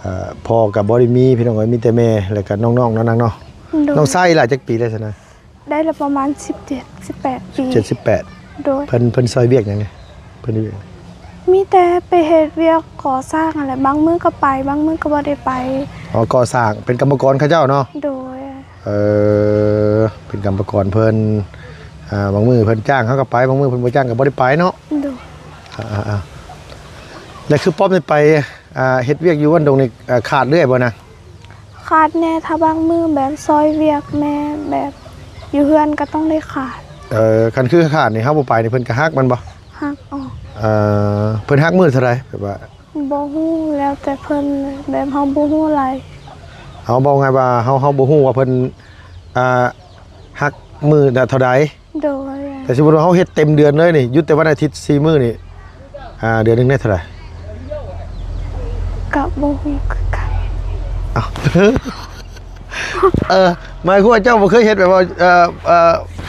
ອ່າ ພໍ່ກໍບໍ່ໄດ້ມີພີ່ນ້ອງເອີຍ ມີແຕ່ແມ່ ແລ້ວກໍນ້ອງໆເນາະນາງເນາະ. ໂດຍ. ນ້ອງຊາຍອີ່ຫຼ້າຈັກປີແລ້ວຊັ້ນນະ? ໄດ້ລະປະມານສິບເຈັດ ສິບແປດປີ. ເຈັດ ສິບແປດ. ໂດຍ. ເພິ່ນ ເພິ່ນຊ່ອຍວຽກຫຍັງແດ່? ເພິ່ນເຮັດວຽກ ມີແຕ່ໄປເຮັດວຽກກໍ່ສ້າງຫັ້ນແຫຼະ ບາງມື້ກໍໄປ ບາງມື້ກໍບໍ່ໄດ້ໄປ. ອໍ ກໍ່ສ້າງ ເປັນກຳມະກອນເຂົາເຈົ້າເນາະ? ໂດຍ. ເອີ ເປັນກຳມະກອນເພິ່ນ ອ່າ ບາງມື້ເພິ່ນຈ້າງເຮົາກໍໄປ ບາງມື້ເພິ່ນບໍ່ຈ້າງກໍບໍ່ໄດ້ໄປເນາະ? ໂດຍ. ອ່າໆໆ ແລ້ວຄືປ້ອມນີ້ໄປ ອ່າ ເຮັດວຽກຢູ່ບ້ານດົງນີ້ ອ່າ ຂາດເລື້ອຍບໍ່ນາງ? ຂາດແດ່ ຖ້າບາງມື້ແບບຊ່ອຍວຽກແມ່ ແບບຢູ່ເຮືອນກໍຕ້ອງໄດ້ຂາດ. ເອີ ຄັນຄືຂາດນີ້ ເຮົາບໍ່ໄປນີ້ເພິ່ນກໍຫັກແມ່ນບໍ່? ຫັກອອກ. ເອີ ເພິ່ນຫັກມື້ເທົ່າໃດ? ແບບວ່າ ບໍ່ຮູ້ ແລ້ວແຕ່ເພິ່ນເລີຍ ແບບເຮົາບໍ່ຮູ້ຫຼາຍ. ເຮົາເວົ້າງ່າຍວ່າເຮົາ ເຮົາບໍ່ຮູ້ວ່າເພິ່ນ ອ່າ ຫັກມື້ລະເທົ່າໃດ? ໂດຍ. ແຕ່ສົມມຸດວ່າເຮົາເຮັດເຕັມເດືອນເລີຍນີ້ ຢຸດແຕ່ວັນອາທິດສີ່ມື້ນີ້ ອ່າ ເດືອນໜຶ່ງໄດ້ເທົ່າໃດ? ກະບໍ່ຮູ້ຄືກັນ. ອ້າວ ເອີ ໝາຍຄວາມວ່າເຈົ້າບໍ່ເຄີຍເຮັດແບບວ່າ ເອີ ເອີ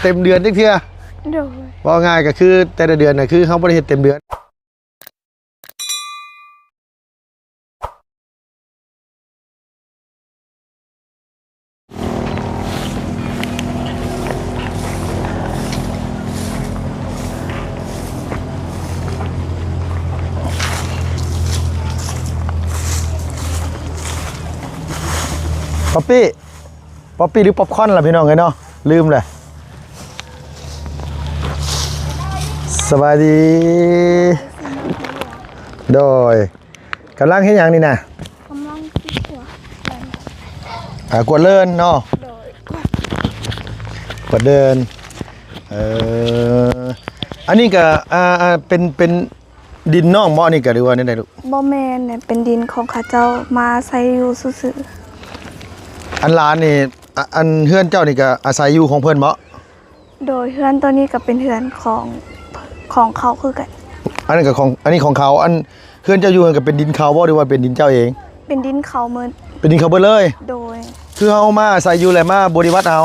ເຕັມເດືອນຈັກເທື່ອ? ໂດຍ. ເວົ້າງ່າຍກໍຄືແຕ່ລະເດືອນນະ ຄືເຮົາບໍ່ໄດ້ເຮັດເຕັມເດືອນ. ປັອບປີ້ ປັອບປີ້ ຫຼື ປັອບຄອນລະພີ່ນ້ອງເອີຍເນາະ ລືມແຫຼະ. ສະບາຍດີ. ໂດຍ. ກຳລັງເຮັດຫຍັງນີ້ນະ? ກຳລັງຊິກວດເດີ່ນ. ອ່າ ກວດເດີ່ນເນາະ? ໂດຍ. ກວດເດີ່ນ. ເອີ ອັນນີ້ກະ ອ່າ ເປັນ ເປັນດິນນ້ອງບໍ່ ອັນນີ້ກະ ຫຼືວ່າແນວໃດລູກ? ບໍ່ແມ່ນ ເປັນດິນຂອງເຂົາເຈົ້າ ມາອາໄສຢູ່ຊື່ໆ. ອັນຫຼານນີ້ ອາ ອັນເຮືອນເຈົ້ານີ້ກະອາໄສຢູ່ຂອງເພິ່ນບໍ່? ໂດຍ. ເຮືອນໂຕນີ້ກໍເປັນເຮືອນຂອງ ຂອງເຂົາຄືກັນ. ອັນນັ້ນກໍຂອງ ອັນນີ້ຂອງເຂົາ. ອັນເຮືອນເຈົ້າຢູ່ຫັ້ນກໍເປັນດິນເຂົາບໍ່ ຫຼືວ່າເປັນດິນເຈົ້າເອງ? ເປັນດິນເຂົາໝົດ. ເປັນດິນເຂົາເບິດເລີຍ? ໂດຍ. ຄືເຮົາມາອາໄສຢູ່ແລ້ວມາບໍລິບັດເອົາ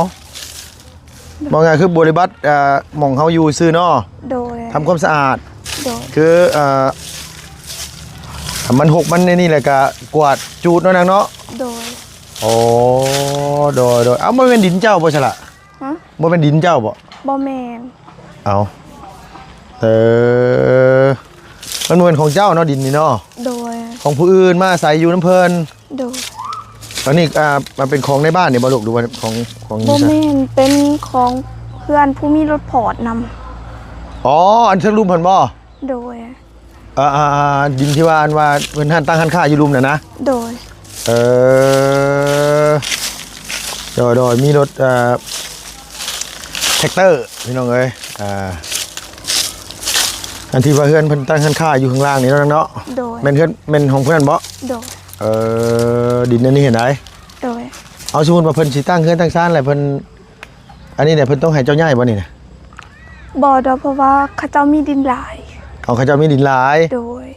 ເວົ້າງ່າຍຄືບໍລິບັດ ອ່າ ໝ່ອງເຮົາຢູ່ຊື່ເນາະ? ໂດຍ. ທຳຄວາມສະອາດ? ໂດຍ. ຄື ອ່າ ມັນຮົກມັນໃນນີ້ແຫຼະ ກະກວາດຈູດເນາະນາງເນາະ? ໂດຍ. ໂອ້ ໂດຍໆ. ເອົ້າ ບໍ່ແມ່ນດິນເຈົ້າບໍ່ຊະລະ? ຮະ? ບໍ່ແມ່ນດິນເຈົ້າບໍ່? ບໍ່ແມ່ນ. ເອົ້າ ເອີ ມັນບໍ່ແມ່ນຂອງເຈົ້າເນາະ ດິນນີ້ເນາະ? ໂດຍ. ຂອງຜູ້ອື່ນມາອາໄສຢູ່ນຳເພິ່ນ? ໂດຍ. ອັນນີ້ ອ່າ ມັນເປັນຂອງໃນບ້ານນີ້ບໍ່ລູກ ຫຼືວ່າຂອງ ຂອງ ບໍ່ແມ່ນ ເປັນຂອງເພື່ອນຜູ້ມີລົດພອດນຳ. ອໍ ອັນເທິງລຸ່ມຫັ້ນບໍ່? ໂດຍ. ອ່າ ອ່າ ອ່າ ດິນທີ່ວ່າ ອັນວ່າເພິ່ນຮ້ານຕັ້ງຮ້ານຄ້າຢູ່ລຸ່ມນັ້ນນະ? ໂດຍ. ເອີ ໂດຍໆ ມີລົດ ເອີ ແທັກເຕີພີ່ນ້ອງເອີຍ ອ່າ ອັນທີ່ວ່າເຮືອນເພິ່ນຕັ້ງຮ້ານຄ້າຢູ່ຂ້າງລ່າງນີ້ເນາະ ເນາະ? ໂດຍ. ແມ່ນເຮືອນ ແມ່ນຂອງເພິ່ນບໍ່? ໂດຍ. ເອີ ດິນອັນນີ້ຫັ້ນໃດ? ໂດຍ. ເອົາ ສົມມຸດວ່າເພິ່ນຊິຕັ້ງເຮືອນຕັ້ງຊານແລ້ວ ເພິ່ນ ອັນນີ້ເນຍ ເພິ່ນຕ້ອງໃຫ້ເຈົ້າຍ້າຍບໍ່ນີ້ນະ? ບໍ່ດອກ ເພາະວ່າເຂົາເຈົ້າມີດິນຫຼາຍ. ເອົາ ເຂົາເຈົ້າມີດິນຫຼາຍ? ໂດຍ.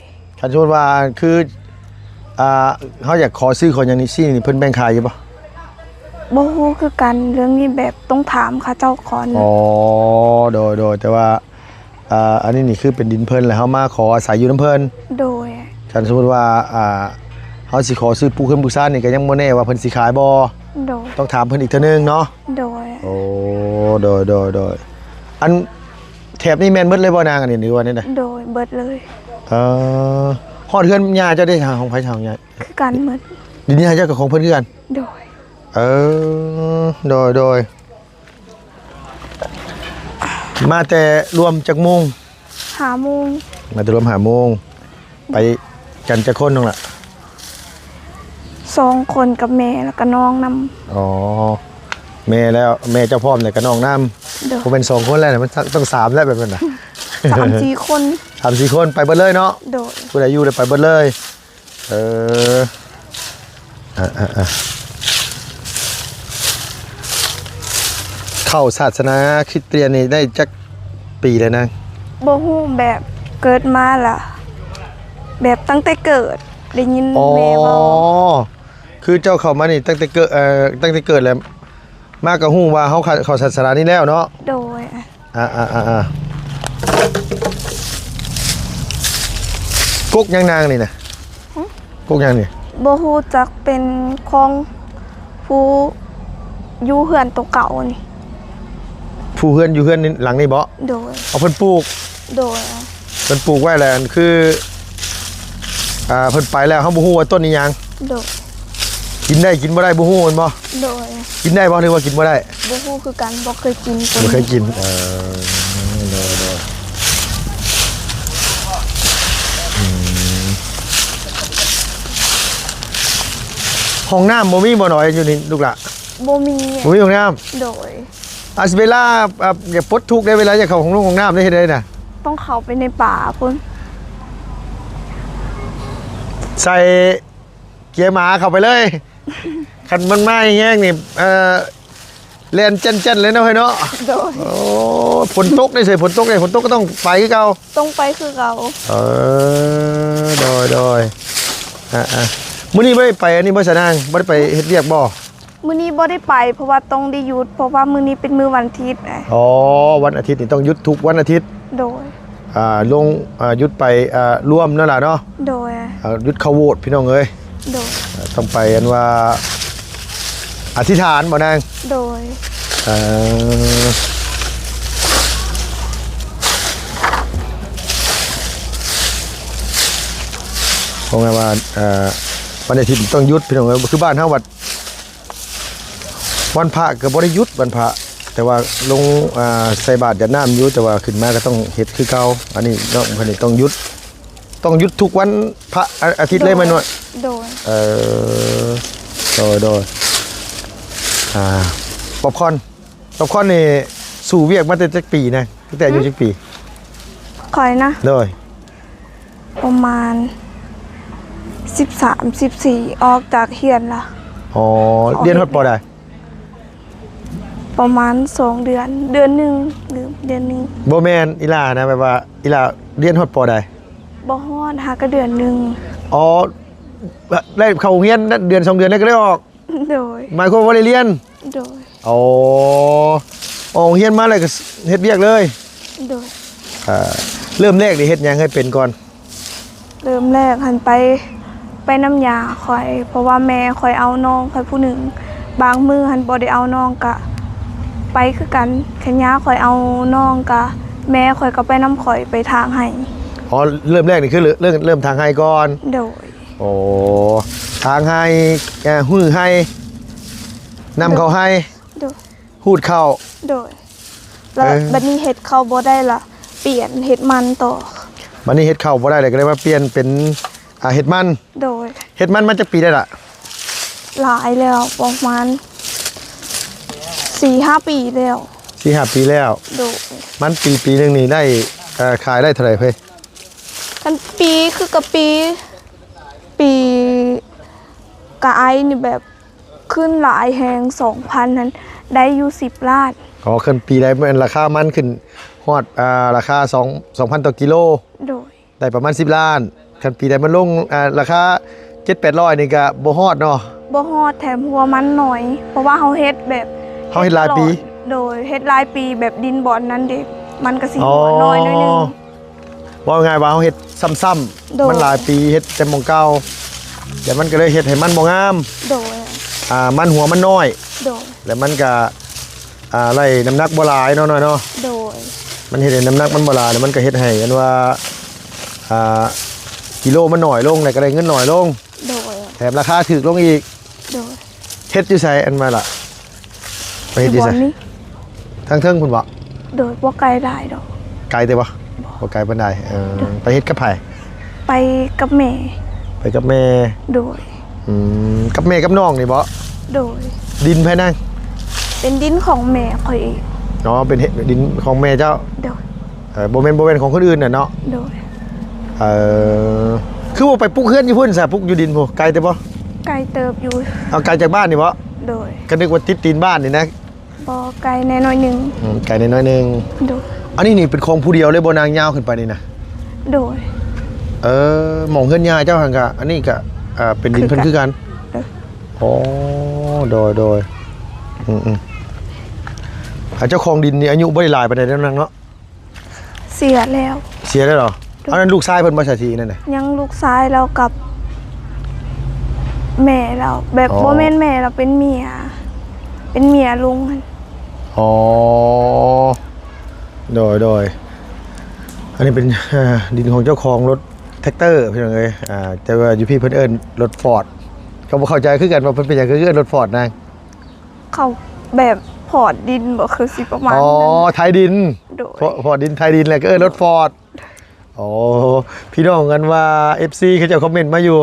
ຄັນສົມມຸດວ່າຄື ອ່າ ເຮົາຢາກຂໍຊື້ຂໍຫຍັງນີ້ຊີ້ນີ້ ເພິ່ນແບ່ງຂາຍຢູ່ບໍ່? ບໍ່ຮູ້ຄືກັນ ເລື່ອງນີ້ແບບຕ້ອງຖາມເຂົາເຈົ້າກ່ອນ. ອໍ ໂດຍໆ ແຕ່ວ່າ ອ່າ ອັນນີ້ນີ້ຄືເປັນດິນເພິ່ນ ແລ້ວເຮົາມາຂໍອາໄສຢູ່ນຳເພິ່ນ. ໂດຍ. ຄັນສົມມຸດວ່າ ອ່າ ເຮົາຊິຂໍຊື້ປູກເຮືອນປູກຊານນີ້ ກໍຍັງບໍ່ແນ່ວ່າເພິ່ນຊິຂາຍບໍ່? ໂດຍ. ຕ້ອງຖາມເພິ່ນອີກເທື່ອໜຶ່ງເນາະ? ໂດຍ. ໂອ້ ໂດຍໆໆ. ອັນ ແຖບນີ້ແມ່ນເບິດເລີຍບໍ່ນາງ ອັນນີ້ ຫຼືວ່າແນວໃດ? ໂດຍ ເບິດເລີຍ. ເອີ ຮອດເຮືອນຍ່າເຈົ້າເດ້ ຂອງໃຜຂອງຍ່າ? ຄືກັນໝົດ. ດິນຍ່າເຈົ້າກໍຂອງເພິ່ນຄືກັນ? ໂດຍ. ເອີ ໂດຍໆ. ມາແຕ່ລວມຈັກໂມງ? ຫ້າໂມງ. ມາແຕ່ລວມຫ້າໂມງ. ໄປກັນຈັກຄົນນ້ອງລະ? ສອງຄົນກັບແມ່ ແລ້ວກໍນ້ອງນຳ. ອໍ ແມ່ແລ້ວ ແມ່ເຈົ້າພ້ອມແລ້ວກໍນ້ອງນຳ. ໂດຍ. ບໍ່ແມ່ນສອງຄົນແລ້ວ ມັນຕ້ອງສາມແລ້ວແບບນັ້ນນະ. ສາມສີ່ຄົນ. ສາມສີ່ຄົນ ໄປເບິດເລີຍເນາະ? ໂດຍ. ຜູ້ໃດຢູ່ໄດ້ໄປເບິດເລີຍ. ເອີ ອ່າໆໆ ເຂົ້າສາສະໜາຄຣິສຕຽນນີ້ໄດ້ຈັກປີແລ້ວນາງ? ບໍ່ຮູ້ ແບບເກີດມາລະ ແບບຕັ້ງແຕ່ເກີດ ໄດ້ຍິນແມ່ເວົ້າ. ອໍ ຄືເຈົ້າເຂົ້າມານີ້ຕັ້ງແຕ່ເກີດ ເອີ ຕັ້ງແຕ່ເກີດແລ້ວ ມາກໍຮູ້ວ່າເຮົາເຂົ້າ ເຂົ້າສາສະໜານີ້ແລ້ວເນາະ? ໂດຍ. ອ່າໆໆໆ ກົກຫຍັງນາງນີ້ນະ? ຫຶ? ກົກຫຍັງນີ້? ບໍ່ຮູ້ຈັກ ເປັນຂອງຜູ້ຢູ່ເຮືອນໂຕເກົ່ານີ້. ຜູ້ເຮືອນຢູ່ເຮືອນນີ້ ຫຼັງນີ້ບໍ? ໂດຍ. ເອົາ ເພິ່ນປູກ? ໂດຍ. ເພິ່ນປູກໄວ້ແລ້ວ ອັນຄື ອ່າ ເພິ່ນໄປແລ້ວ ເຮົາບໍ່ຮູ້ວ່າຕົ້ນອີ່ຫຍັງ? ໂດຍ. ກິນໄດ້ກິນບໍ່ໄດ້ບໍ່ຮູ້ແມ່ນບໍ່? ໂດຍ. ກິນໄດ້ບໍ່ ຫຼືວ່າກິນບໍ່ໄດ້? ບໍ່ຮູ້ຄືກັນ ບໍ່ເຄີຍກິນ. ບໍ່ເຄີຍກິນ ເອີ ໂດຍໆ ອືມ ຫ້ອງນ້ຳບໍ່ມີບໍ່ນ້ອຍຢູ່ນີ້ລູກຫຼ້າ? ບໍ່ມີ. ບໍ່ມີຫ້ອງນ້ຳ? ໂດຍ. ອາ ເວລາ ອາ ຢາກປົດທຸກເດ້ ເວລາຢາກເຂົ້າຫ້ອງນ້ຳ ເວລາຢາກເຂົ້າຫ້ອງນ້ຳເດ້ ເຮັດໃດນະ? ຕ້ອງເຂົ້າໄປໃນປ່າພຸ້ນ ໃສ່ເກຍໝາເຂົ້າໄປເລີຍ. ຄັນມັນມາແຮງໆນີ້ ເອີ ແລ່ນແຈ້ນໆເລີຍເນາະ ເຮີ້ຍເນາະ. ໂດຍ. ໂອ້ ຝົນຕົກເດ້ ເຊີຍ ຝົນຕົກເດ້ ຝົນຕົກກໍຕ້ອງໄປຄືເກົ່າ? ຕ້ອງໄປຄືເກົ່າ. ເອີ ໂດຍໆ ອາໆ ມື້ນີ້ບໍ່ໄດ້ໄປອັນນີ້ບໍ່ ສານາງ ບໍ່ໄດ້ໄປເຮັດວຽກບໍ່? ມື້ນີ້ບໍ່ໄດ້ໄປ ເພາະວ່າຕ້ອງໄດ້ຢຸດ ເພາະວ່າມື້ນີ້ເປັນມື້ວັນອາທິດ. ອໍ ວັນອາທິດນີ້ຕ້ອງຢຸດທຸກວັນອາທິດ. ໂດຍ. ອ່າ ລົງ ອ່າ ຢຸດໄປ ອ່າ ລວມນັ້ນລະເນາະ. ໂດຍ. ອ່າ ຢຸດເຂົ້າໂຫວດພີ່ນ້ອງເອີຍ. ໂດຍ. ອ່າ ຕ້ອງໄປ ອັນວ່າ ອະທິຖານບໍ່ນາງ? ໂດຍ. ເອີ ເພາະວ່າ ເອີ ວັນອາທິດຕ້ອງຢຸດພີ່ນ້ອງເອີຍ ຄືບ້ານເຮົາວັດ ວັນພະກໍບໍ່ໄດ້ຢຸດວັນພະ ແຕ່ວ່າລົງ ອ່າ ໃສ່ບາດຢາດນ້ຳຢູ່ ແຕ່ວ່າຂຶ້ນມາກໍຕ້ອງເຮັດຄືເກົ່າ. ອັນນີ້ເນາະ ເພິ່ນນີ້ຕ້ອງຢຸດ ຕ້ອງຢຸດທຸກວັນພະ ອາ ອາທິດເລີຍແມ່ນບໍ່? ໂດຍ. ເອີ ໂດຍໆ ອ່າ ປອບຄອນ ປອບຄອນນີ້ສູ້ວຽກມາແຕ່ຈັກປີນະ? ຕັ້ງແຕ່ອາຍຸ ຫື ຈັກປີ? ຂ້ອຍນະ? ໂດຍ. ປະມານສິບສາມ ສິບສີ່ ອອກຈາກຮຽນລະ. ອໍ ຮຽນຮອດ ປໍ ໃດ? ປະມານສອງເດືອນ ເດືອນໜຶ່ງ ຫຼືເດືອນໜຶ່ງ. ບໍ່ແມ່ນ ອີ່ຫຼ້ານະ ແບບວ່າອີ່ຫຼ້າຮຽນຮອດ ປໍ ໃດ? ບໍ່ຮອດ ຫາກະເດືອນໜຶ່ງ. ອໍ ໄດ້ເຂົ້າໂຮງຮຽນເດືອນສອງເດືອນແລ້ວກໍໄດ້ອອກ? ໂດຍ. ໝາຍຄວາມວ່າບໍ່ໄດ້ຮຽນ? ໂດຍ. ອໍ ອອກໂຮງຮຽນມາແລ້ວກໍເຮັດວຽກເລີຍ? ໂດຍ. ເອີ ເລີ່ມແລກນີ້ເຮັດຫຍັງໃຫ້ເປັນກ່ອນ? ເລີ່ມແລກຫັ້ນໄປ ໄປນຳຍ່າຂ້ອຍ ເພາະວ່າແມ່ຂ້ອຍເອົານ້ອງຂ້ອຍຜູ້ໜຶ່ງ. ບາງມື້ຫັ້ນບໍ່ໄດ້ເອົານ້ອງກະໄປຄືກັນ ຄັນຍ່າຂ້ອຍເອົານ້ອງກະ ແມ່ຂ້ອຍກໍໄປນຳຂ້ອຍໄປຖາງໄຮ່. ອໍ ເລີ່ມແລກນີ້ຄືເລີ່ມ ເລີ່ມຖາງໄຮ່ກ່ອນ? ໂດຍ. ໂອ້ ຖາງໄຮ່ ເອີ ຮື້ໄຮ່ ນຳເຂົ້າໄຮ່. ໂດຍ. ຮູດເຂົ້າ. ໂດຍ. ແລ້ວ ເອີ ບັດນີ້ເຮັດເຂົ້າບໍ່ໄດ້ລະ ປ່ຽນເຮັດມັນຕໍ່. ບັດນີ້ເຮັດເຂົ້າບໍ່ໄດ້ລະ ກໍເລີຍມາປ່ຽນເປັນ ອ່າ ເຮັດມັນ. ໂດຍ. ເຮັດມັນມາຈັກປີໄດ້ລະ? ຫຼາຍແລ້ວ ປະມານສີ່ຫ້າປີແລ້ວ. ສີ່ຫ້າປີແລ້ວ. ໂດຍ. ມັນປີ ປີໜຶ່ງນີ້ໄດ້ ເອີ ຂາຍໄດ້ເທົ່າໃດເພິ່ນ? ຄັນປີຄືກະປີ ປີກະໄອນີ້ແບບຂຶ້ນຫຼາຍແຮງ ສອງພັນຫັ້ນໄດ້ຢູ່ສິບລ້ານ. ອໍ ຄັນປີໃດແມ່ນລາຄາມັນຂຶ້ນຮອດ ອ່າ ລາຄາສອງ ສອງພັນຕໍ່ກິໂລ. ໂດຍ. ໄດ້ປະມານສິບລ້ານ. ຄັນປີໃດມັນລົງ ອ່າ ລາຄາເຈັດແປດຮ້ອຍນີ້ກະບໍ່ຮອດເນາະ? ບໍ່ຮອດ ແຖມຫົວມັນໜ້ອຍ ເພາະວ່າເຮົາເຮັດແບບ ເຮົາເຮັດຫຼາຍປີ. ໂດຍ. ເຮັດຫຼາຍປີແບບດິນບ່ອນນັ້ນເດ ມັນກະຊິຫົວໜ້ອຍໜ້ອຍໜຶ່ງ. ອໍ. ເວົ້າງ່າຍວ່າເຮົາເຮັດຊ້ຳໆ. ໂດຍ. ມັນຫຼາຍປີເຮັດແຕ່ໝ່ອງເກົ່າ ແລ້ວມັນກໍເລີຍເຮັດໃຫ້ມັນບໍ່ງາມ. ໂດຍ. ອ່າ ມັນຫົວມັນນ້ອຍ. ໂດຍ. ແລ້ວມັນກໍ ອ່າ ໄລ່ນ້ຳໜັກບໍ່ຫຼາຍເນາະ ນ້ອຍເນາະ. ໂດຍ. ມັນເຮັດໃຫ້ນ້ຳໜັກມັນບໍ່ຫຼາຍ ແລ້ວມັນກໍເຮັດໃຫ້ອັນວ່າ ອ່າ ກິໂລມັນໜ້ອຍລົງ ແລ້ວກໍໄດ້ເງິນໜ້ອຍລົງ. ໂດຍ. ແຖມລາຄາຖືກລົງອີກ. ໂດຍ. ເຮັດຢູ່ໃສອັນວ່າລະ? ໄປເຮັດຢູ່ໃສ? ຢູ່ບ່ອນນີ້ ທາງເທິງພຸ້ນບໍ? ໂດຍ. ບໍ່ໄກຫຼາຍດອກ. ໄກແຕ່ບໍ່? ບໍ່ ບໍ່ໄກປານໃດ. ເອີ ໂດຍ. ໄປເຮັດກັບໃຜ? ໄປກັບແມ່. ໄປກັບແມ່. ໂດຍ. ອືມ ກັບແມ່ກັບນ້ອງນີ້ບໍ? ໂດຍ. ດິນໃຜນາງ? ເປັນດິນຂອງແມ່ຂ້ອຍເອງ. ອໍ ເປັນດິນຂອງແມ່ເຈົ້າ? ໂດຍ. ເອີ ບໍ່ແມ່ນ ບໍ່ແມ່ນຂອງຄົນອື່ນນະເນາະ? ໂດຍ. ເອີ ຄືວ່າໄປປຸກເຮືອນຢູ່ພຸ້ນຊະ ປຸກຢູ່ດິນພຸ້ນ ໄກແຕ່ບໍ່? ໄກເຕີບຢູ່. ເອົາ ໄກຈາກບ້ານນີ້ບໍ່? ໂດຍ. ກໍນຶກວ່າຕິດຕີນບ້ານນີ້ນະ. ບໍ່ ໄກແດ່ໜ້ອຍໜຶ່ງ. ອືມ ໄກແດ່ໜ້ອຍໜຶ່ງ. ໂດຍ. ອັນນີ້ນີ້ເປັນຂອງຜູ້ດຽວເລີຍບໍ່ນາງ ຍາວຂຶ້ນໄປນີ້ນະ? ໂດຍ. ເອີ ໝ່ອງເຮືອນຍ່າເຈົ້າຫັ້ນກະ ອັນນີ້ກະ ອ່າ ເປັນດິນເພິ່ນຄືກັນ? ຄືກັນ. ໂດຍ. ອໍ ໂດຍໆ ອືມໆ ອ່າ ເຈົ້າຂອງດິນນີ້ອາຍຸບໍ່ໄດ້ຫຼາຍປານໃດແລ້ວນາງເນາະ? ເສຍແລ້ວ. ເສຍແລ້ວເນາະ? ໂດຍ. ອັນນັ້ນລູກຊາຍເພິ່ນບໍ່ ສາຍສີນັ້ນນະ? ຍັງລູກຊາຍແລ້ວກັບ ແມ່ລາວ ແບບ ອໍ ບໍ່ແມ່ນແມ່ລາວ ເປັນເມຍ ເປັນເມຍລຸງຫັ້ນ. ອໍ ໂດຍ ໂດຍ ອັນນີ້ເປັນ ເອີ ດິນຂອງເຈົ້າຂອງລົດແທັກເຕີ ພີ່ນ້ອງເອີຍ. ອ່າ ແຕ່ວ່າຢູ່ພີ້ເພິ່ນເອີ້ນລົດຟອດ ກໍບໍ່ເຂົ້າໃຈຄືກັນວ່າເພິ່ນເປັນຫຍັງຄືເອີ້ນລົດຟອດນາງ. ເຂົາແບບຟອດດິນບໍ ຄືຊິປະມານ ອໍ ນັ້ນ ໄຖດິນ. ໂດຍ ຟອ ຟອດດິນ ໄຖດິນ ແລ້ວກໍເອີ້ນລົດຟອດ. ອໍ ພີ່ນ້ອງ ອັນວ່າເອັຟຊີເຂົາເຈົ້າຄອມເມັນມາຢູ່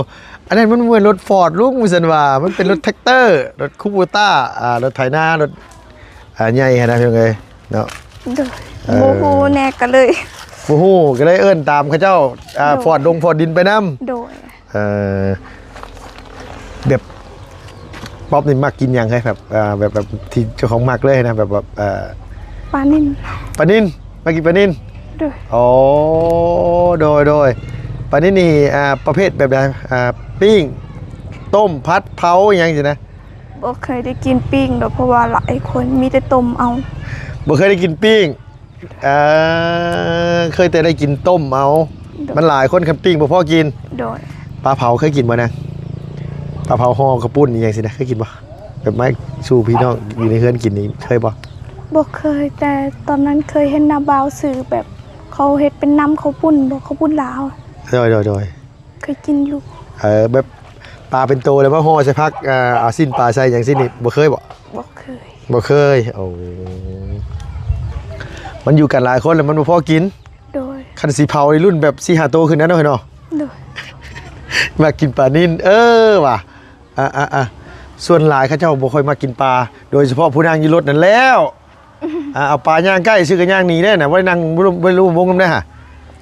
ອັນນັ້ນມັນບໍ່ແມ່ນລົດຟອດລຸງ ວ່າຊັ້ນວ່າ ມັນເປັນລົດແທັກເຕີ ລົດຄູໂບຕ້າ ອ່າ ລົດໄຖນາ ລົດ ອ່າ ໃຫຍ່ຫັ້ນນະ ພີ່ນ້ອງເອີຍເນາະ. ໂດຍ ເອີ ບໍ່ຮູ້ແນ່ ກໍເລີຍ ບໍ່ຮູ້ ກໍເລີຍເອີ້ນຕາມເຂົາເຈົ້າ ອ່າ ໂດຍ ຟອດດົງຟອດດິນໄປນຳ. ໂດຍ ເອີ ແບບ ປັອບນີ້ມັກກິນຫຍັງເຮີ້ຍ ແບບ ເອີ ແບບ ແບບທີ່ເຈົ້າຂອງມັກເລີຍນະ ແບບ ແບບ ເອີ ປານິນ ປານິນ ມັກກິນປານິນ. ໂດຍ ໂອ້ ໂດຍ ໂດຍ ປານິນນີ້ ອ່າ ປະເພດແບບໃດ? ອ່າ ປີ້ງ ຕົ້ມ ຜັດ ເຜົາ ອີ່ຫຍັງຊີ້ນະ. ບໍ່ເຄີຍໄດ້ກິນປີ້ງດອກ ເພາະວ່າຫຼາຍຄົນມີແຕ່ຕົ້ມເອົາ. ບໍ່ເຄີຍໄດ້ກິນປີ້ງ ເອີ ເຄີຍແຕ່ໄດ້ກິນຕົ້ມເອົາ. ໂດຍ ມັນຫຼາຍຄົນ ຄັນປີ້ງບໍ່ພໍກິນ. ໂດຍ ປາເຜົາເຄີຍກິນບໍ່ນາງ? ປາເຜົາຫໍ່ເຂົ້າປຸ້ນອີ່ຫຍັງຊີ້ນະ ເຄີຍກິນບໍ່? ແບບມາສູ່ພີ່ນ້ອງຢູ່ໃນເຮືອນກິນນີ້ ເຄີຍບໍ່? ບໍ່ເຄີຍ ແຕ່ຕອນນັ້ນເຄີຍເຫັນນ້າບ່າວຊື້ ແບບເຂົາເຮັດເປັນນ້ຳເຂົ້າປຸ້ນບໍ ເຂົ້າປຸ້ນລາວ. ໂດຍ ໂດຍ ໂດຍ ເຄີຍກິນຢູ່. ເອີ ແບບປາເປັນໂຕແລ້ວມາຫໍ່ໃສ່ຜັກ ເອີ ເອົາຊີ້ນປາໃສ່ຫຍັງຊີ້ນນີ້ ບໍ່ເຄີຍບໍ? ບໍ່ເຄີຍ ບໍ່ເຄີຍ. ໂອ້ ມັນຢູ່ກັນຫຼາຍຄົນແລ້ວມັນບໍ່ພໍກິນ. ໂດຍ ຄັນຊິເຜົານີ້ລຸ້ນແບບສີ່ຫ້າໂຕຂຶ້ນນະເນາະ. ໂດຍ ມັກກິນປານິນ. ເອີ ວ່າ ອ່າ ອ່າ ອ່າ ສ່ວນຫຼາຍເຂົາເຈົ້າບໍ່ຄ່ອຍມັກກິນປາ ໂດຍສະເພາະຜູ້ນັ່ງຢູ່ລົດນັ້ນແລ້ວ. ອ່າ ເອົາປາຍ່າງໃກ້ຊື່ກໍຍ່າງໜີເດ້ນະ ບໍ່ໄດ້ນັ່ງ ບໍ່ໄດ້ ບໍ່ໄດ້ຮ່ວມວົງນຳເດ້ຫະ.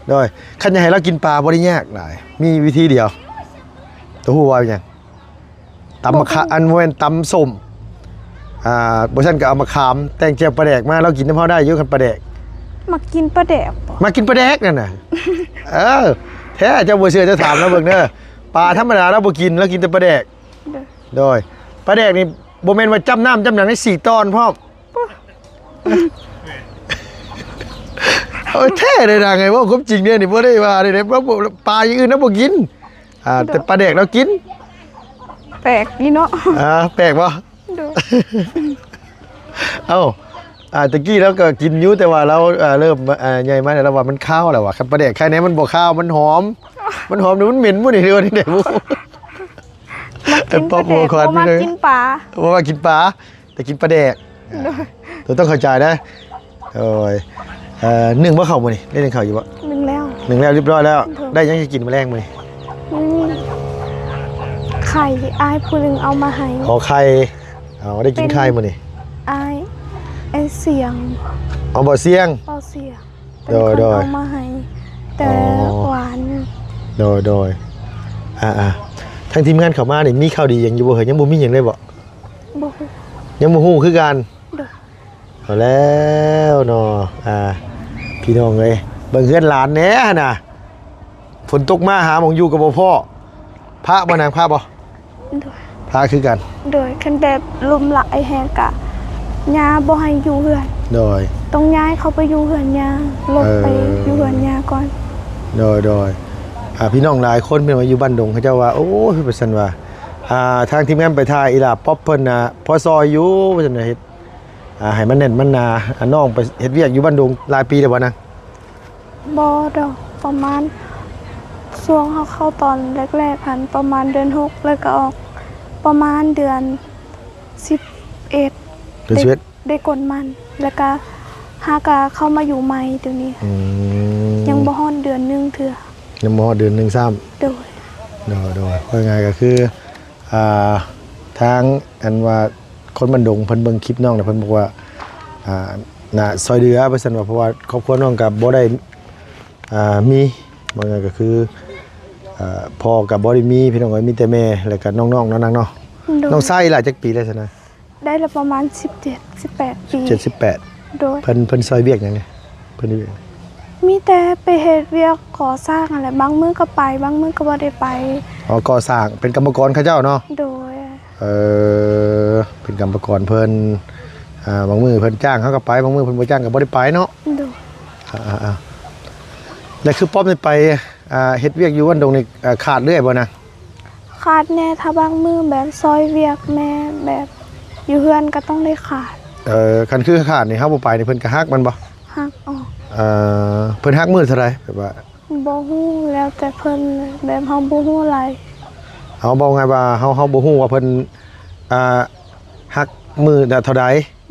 ໂດຍ ຄັນຢາກໃຫ້ລາວກິນປາບໍ່ໄດ້ຍາກຫຼາຍ ມີວິທີດຽວ ໂຕຮູ້ວ່າຫຍັງ? ຕຳໝາກຂາ ບໍ່ຮູ້ ອັນ ບໍ່ແມ່ນ ຕຳສົ້ມ ອ່າ ບໍ່ຊັ້ນກໍເອົາໝາກຂາມແຕ່ງແຈ່ວປາແດກມາ ລາວກິນນຳເຮົາໄດ້ຢູ່ ຄັນປາແດກ. ມັກກິນປາແດກບໍ? ມັກກິນປາແດກນັ້ນນະ. ເອີ ແທ້ ເຈົ້າບໍ່ເຊື່ອເຈົ້າຖາມລາວເບິ່ງເດີ ປາທຳມະດາລາວບໍ່ກິນ ລາວກິນແຕ່ປາແດກ. ໂດຍ ໂດຍ ປາແດກນີ້ບໍ່ແມ່ນວ່າຈ້ຳນ້ຳຈ້ຳຫຍັງ ໃຫ້ສີ່ຕອນພ້ອມ. ເອີ ແທ້ເດ້ນາງ ໄງ ເວົ້າຄວາມຈິງເດ້ນີ້ ບໍ່ໄດ້ວ່າເດ້ ເວົ້າ ປາຢ່າງອື່ນນະບໍ່ກິນ ອ່າ ໂດຍ ແຕ່ປາແດກລາວກິນ. ແປກດີເນາະ. ອ່າ ແປກບໍ່? ໂດຍ ເອົ້າ ອ່າ ຕະກີ້ລາວກໍກິນຢູ່ ແຕ່ວ່າລາວ ອ່າ ເລີ່ມ ອ່າ ໃຫຍ່ມາແລ້ວ ລາວວ່າມັນຄາວແລ້ວວ່າ ຄັນປາແດກໄຄແນ່ ມັນບໍ່ຄາວ ມັນຫອມ ມັນຫອມ ມັນເໝັນບໍ່ນີ້ ຫຼືວ່າແນວໃດບໍ່? ມັກກິນປາແດກ ບໍ່ມັກກິນປາ ບໍ່ມັກກິນປາ ແຕ່ກິນປາແດກ. ໂດຍ ໂດຍ ຕ້ອງເຂົ້າໃຈເດີ. ໂອ້ຍ ເອີ ໜຶ້ງບໍ່ເຂົ້າມື້ນີ້? ໄດ້ໜຶ້ງເຂົ້າຢູ່ບໍ່? ໜຶ້ງແລ້ວ ໜຶ້ງແລ້ວຮຽບຮ້ອຍແລ້ວ. ໂດຍ ໄດ້ຫຍັງຊິກິນມື້ແລງມື້ນີ້? ອືມ ໄຂ່ ອ້າຍຜູ້ໜຶ່ງເອົາມາໃຫ້. ອໍ ໄຂ່ ເອົາ ໄດ້ກິນໄຂ່ມື້ນີ້. ເປັນອ້າຍ ອ້າຍສຽງ ອໍ ບໍ່ສຽງ ບໍ່ສຽງ ເປັນຄົນເອົາມາໃຫ້ ແຕ່ຫວານ. ໂດຍ ໂດຍ ອ່າໆ ທາງທີມງານເຂົ້າມານີ້ ມີຂ່າວດີຫຍັງຢູ່ບໍ່ເຮີ້ຍ? ຍັງບໍ່ມີຫຍັງເລີຍບໍ່? ບໍ່ຮູ້ ຍັງບໍ່ຮູ້ຄືກັນ. ໂດຍ ເອົາແລ້ວເນາະ ອ່າ ພີ່ນ້ອງເອີຍ ເບິ່ງເຮືອນຫຼານແດ່ຫັ້ນນະ ຝົນຕົກມາຫາໝ່ອງຢູ່ກໍບໍ່ພໍ້. ພະບໍ່ນາງ ພະບໍ່? ໂດຍ ພະຄືກັນ. ໂດຍ ຄັນແບບລົມຫຼາຍແຮງກະ ຍ່າບໍ່ໃຫ້ຢູ່ເຮືອນ. ໂດຍ ຕ້ອງຍ້າຍເຂົ້າໄປຢູ່ເຮືອນຍ່າ ຫຼົບໄປ ເອີ ຢູ່ເຮືອນຍ່າກ່ອນ. ໂດຍ ໂດຍ ອ່າ ພີ່ນ້ອງຫຼາຍຄົນ ເພິ່ນວ່າຢູ່ບ້ານດົງ ເຂົາເຈົ້າວ່າ ໂອ້ຍ ວ່າຊັ້ນວ່າ ອ່າ ທາງທີມງານໄປຖ່າຍ ອີຫຼ້າປັອບເພິ່ນນະ ພໍຊ່ອຍຢູ່ ວ່າຊັ້ນນະ ເຮັດ ອ່າ ໃຫ້ມັນແໜ້ນມັນໜາ. ອ່າ ນ້ອງໄປເຮັດວຽກຢູ່ບ້ານດົງຫຼາຍປີແລ້ວບໍ່ນະ? ບໍ່ດອກ ປະມານ ຊ່ວງເຮົາເຂົ້າຕອນແລກໆຫັ້ນ ປະມານເດືອນຫົກ ແລ້ວກໍອອກປະມານເດືອນສິບເອັດ ເດືອນສິບເອັດ ໄດ້ ໄດ້ກົນມັນ ແລ້ວກໍຫາກະເຂົ້າມາຢູ່ໃໝ່ດຽວນີ້. ອືມ ຍັງບໍ່ຮອດເດືອນໜຶ່ງເທື່ອ. ຍັງບໍ່ຮອດເດືອນໜຶ່ງຊ້ຳ. ໂດຍ ໂດຍ ໂດຍ ເວົ້າງ່າຍກໍຄື ອ່າ ທາງອັນວ່າຄົນບ້ານດົງເພິ່ນເບິ່ງຄລິບນ້ອງແລ້ວ ເພິ່ນບອກວ່າ ອ່າ ໜ້າຊ່ອຍເຫຼືອ ວ່າຊັ້ນວ່າ ເພາະວ່າຄອບຄົວນ້ອງກໍບໍ່ໄດ້ ອ່າ ມີ ວ່າງ່າຍກໍຄື ອ່າ ພໍ່ກໍບໍ່ໄດ້ມີ ພີ່ນ້ອງເອີຍ ມີແຕ່ແມ່ ແລ້ວກໍນ້ອງໆເນາະນາງເນາະ. ໂດຍ ນ້ອງຊາຍອີ່ຫຼ້າຈັກປີແລ້ວຊັ້ນນະ? ໄດ້ລະປະມານສິບເຈັດ ສິບແປດປີ. ເຈັດ ສິບແປດ. ໂດຍ ເພິ່ນ ເພິ່ນຊ່ອຍວຽກຫຍັງແດ່? ເພິ່ນ ມີແຕ່ໄປເຮັດວຽກກໍ່ສ້າງຫັ້ນແຫຼະ ບາງມື້ກໍໄປ ບາງມື້ກໍບໍ່ໄດ້ໄປ. ອໍ ກໍ່ສ້າງ ເປັນກຳມະກອນເຂົາເຈົ້າເນາະ? ໂດຍ ເອີ ເປັນກຳມະກອນເພິ່ນ ອ່າ ບາງມື້ເພິ່ນຈ້າງເຮົາກໍໄປ ບາງມື້ເພິ່ນບໍ່ຈ້າງກໍບໍ່ໄດ້ໄປເນາະ? ໂດຍ ອ່າໆ ແລ້ວຄືປ້ອມນີ້ໄປ ອ່າ ເຮັດວຽກຢູ່ບ້ານດົງນີ້ ອ່າ ຂາດເລື້ອຍບໍ່ນະ? ຂາດແດ່ ຖ້າບາງມື້ແບບຊ່ອຍວຽກແມ່ ແບບຢູ່ເຮືອນກໍຕ້ອງໄດ້ຂາດ. ເອີ ຄັນຄືຂາດນີ້ ເຮົາບໍ່ໄປນີ້ ເພິ່ນກໍຫັກແມ່ນບໍ່? ຫັກອອກ. ເອີ ເພິ່ນຫັກມື້ເທົ່າໃດ? ແບບວ່າ ບໍ່ຮູ້ ແລ້ວແຕ່ເພິ່ນ ແບບເຮົາບໍ່ຮູ້ຫຼາຍ. ເຮົາເວົ້າງ່າຍວ່າ ເຮົາ ເຮົາບໍ່ຮູ້ວ່າເພິ່ນ ອ່າ ຫັກມື້ລະເທົ່າໃດ.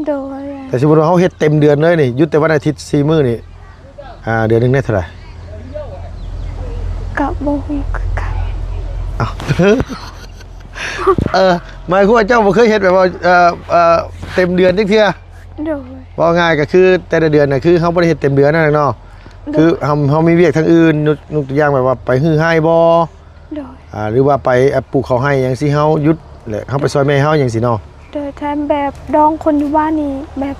ໂດຍ. ແຕ່ສົມມຸດວ່າເຮົາເຮັດເຕັມເດືອນເລີຍນີ້ ຢຸດແຕ່ວັນອາທິດສີ່ມື້ນີ້ ອ່າ ເດືອນໜຶ່ງໄດ້ເທົ່າໃດ? ກໍບໍ່ຮູ້ຄືກັນ. ອ້າວ ເອີ ໝາຍຄວາມວ່າເຈົ້າບໍ່ເຄີຍເຮັດແບບວ່າ ເອີ ເອີ ເຕັມເດືອນຈັກເທື່ອ? ໂດຍ. ເວົ້າງ່າຍກໍຄືແຕ່ລະເດືອນນະ ຄືເຮົາບໍ່ໄດ້ເຮັດເຕັມເດືອນນັ້ນເນາະ. ໂດຍ. ຄືເຮົາ ເຮົາມີວຽກທາງອື່ນ ຍົກ ຍົກຕົວຢ່າງແບບວ່າໄປຮື້ໄຮ່ບໍ? ໂດຍ. ອ່າ ຫຼືວ່າໄປ ອ່າ ປູກເຂົ້າໄຮ່ຫຍັງຊີ້ ເຮົາຢຸດ ແລະ ເຮົາໄປຊ່ອຍແມ່ເຮົາຫຍັງຊີ້ເນາະ. ໂດຍ. ແທນແບບດອງຄົນຢູ່ບ້ານນີ້ ແບບ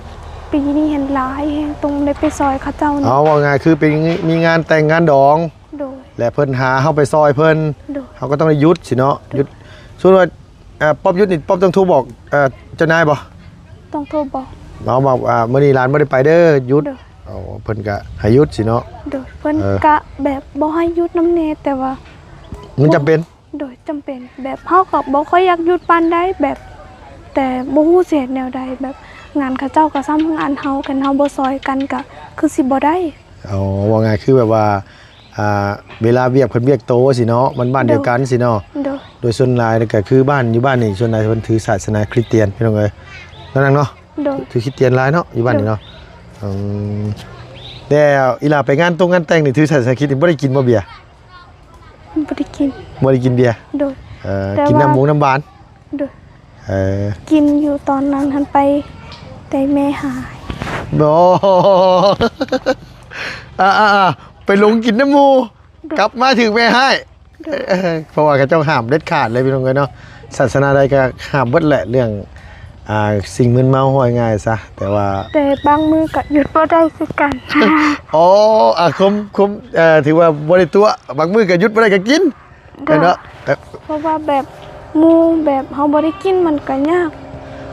ປີນີ້ຫັ້ນຫຼາຍແຮງ ຕ້ອງໄດ້ໄປຊ່ອຍເຂົາເຈົ້າ. ເອົາ ເວົ້າງ່າຍຄືເປັນ ມີງານແຕ່ງງານດອງ. ໂດຍ. ແລະ ເພິ່ນຫາເຮົາໄປຊ່ອຍເພິ່ນ. ໂດຍ. ເຮົາກໍຕ້ອງໄດ້ຢຸດຊີ້ເນາະ. ໂດຍ. ຢຸດ ສົມມຸດວ່າ ອ່າ ປັອບຢຸດນີ້ ປັອບຕ້ອງໂທບອກ ອ່າ ເຈົ້ານາຍບໍ່? ຕ້ອງໂທບອກ. ເອົາ ບອກ ອ່າ ມື້ນີ້ຫຼານບໍ່ໄດ້ໄປເດີ ຢຸດ. ໂດຍ. ເອົາ ເພິ່ນກໍໃຫ້ຢຸດຊີ້ເນາະ. ໂດຍ. ເພິ່ນ ເອີ ກະແບບບໍ່ໃຫ້ຢຸດນຳແດ່ ແຕ່ວ່າມັນຈຳເປັນ. ໂດຍ. ຈຳເປັນ ແບບເຮົາກໍບໍ່ຄ່ອຍຢາກຢຸດປານໃດ ແບບ ແຕ່ບໍ່ຮູ້ຊິເຮັດແນວໃດ ແບບງານເຂົາເຈົ້າກໍສ່ຳງານເຮົາ ຄັນເຮົາບໍ່ຊ່ອຍກັນກໍຄືຊິບໍ່ໄດ້. ອໍ ເວົ້າງ່າຍຄືແບບວ່າ ອ່າ ເວລາວຽກເພິ່ນວຽກໂຕຊີ້ເນາະ ມັນບ້ານດຽວກັນຊີ້ເນາະ. ໂດຍ. ໂດຍສ່ວນຫຼາຍກໍຄືບ້ານ ຢູ່ບ້ານນີ້ສ່ວນຫຼາຍເພິ່ນຖືສາສະໜາຄຣິສຕຽນ ພີ່ນ້ອງເອີຍ ນັ້ນເນາະ. ໂດຍ. ຖືຄຣິສຕຽນຫຼາຍເນາະ ຢູ່ບ້ານນີ້ເນາະ. ໂດຍ. ອືມ ແລ້ວອີ່ຫຼ້າໄປງານຕົງງານແຕ່ງນີ້ ຖືສາສະໜາຄຣິສນີ້ບໍ່ໄດ້ກິນບໍ່ເບຍ? ບໍ່ໄດ້ກິນ. ບໍ່ໄດ້ກິນເບຍ? ໂດຍ. ເອີ ແຕ່ວ່າ ກິນນ້ຳວົງນ້ຳຫວານ? ໂດຍ. ເອີ ກິນຢູ່ຕອນນັ້ນຫັ້ນໄປແຕ່ແມ່ຮ້າຍ. ບໍ່ ອ່າໆ ໄປຫຼົງກິນນຳໝູ່. ໂດຍ. ກັບມາຖືກແມ່ຮ້າຍ. ໂດຍ. ເອີ ເພາະວ່າເຂົາເຈົ້າຫ້າມເດັດຂາດເລີຍ ພີ່ນ້ອງເອີຍເນາະ ສາສະໜາໃດກໍຫ້າມເບິດແຫຼະ ເລື່ອງ ອ່າ ສິ່ງມຶນເມົາ ເວົ້າງ່າຍໆຊະ ແຕ່ວ່າ ແຕ່ບາງມື້ກໍຢຸດບໍ່ໄດ້ຄືກັນ. ອໍ ອ່າ ຄວາມ ຄວາມ ເອີ ຖືວ່າບໍ່ໄດ້ຕົວະ ບາງມື້ກໍຢຸດບໍ່ໄດ້ກໍກິນ. ໂດຍ. ແມ່ນເນາະ. ເອີ ເພາະວ່າແບບໝູ່ ແບບເຮົາບໍ່ໄດ້ກິນມັນກໍຍາກ.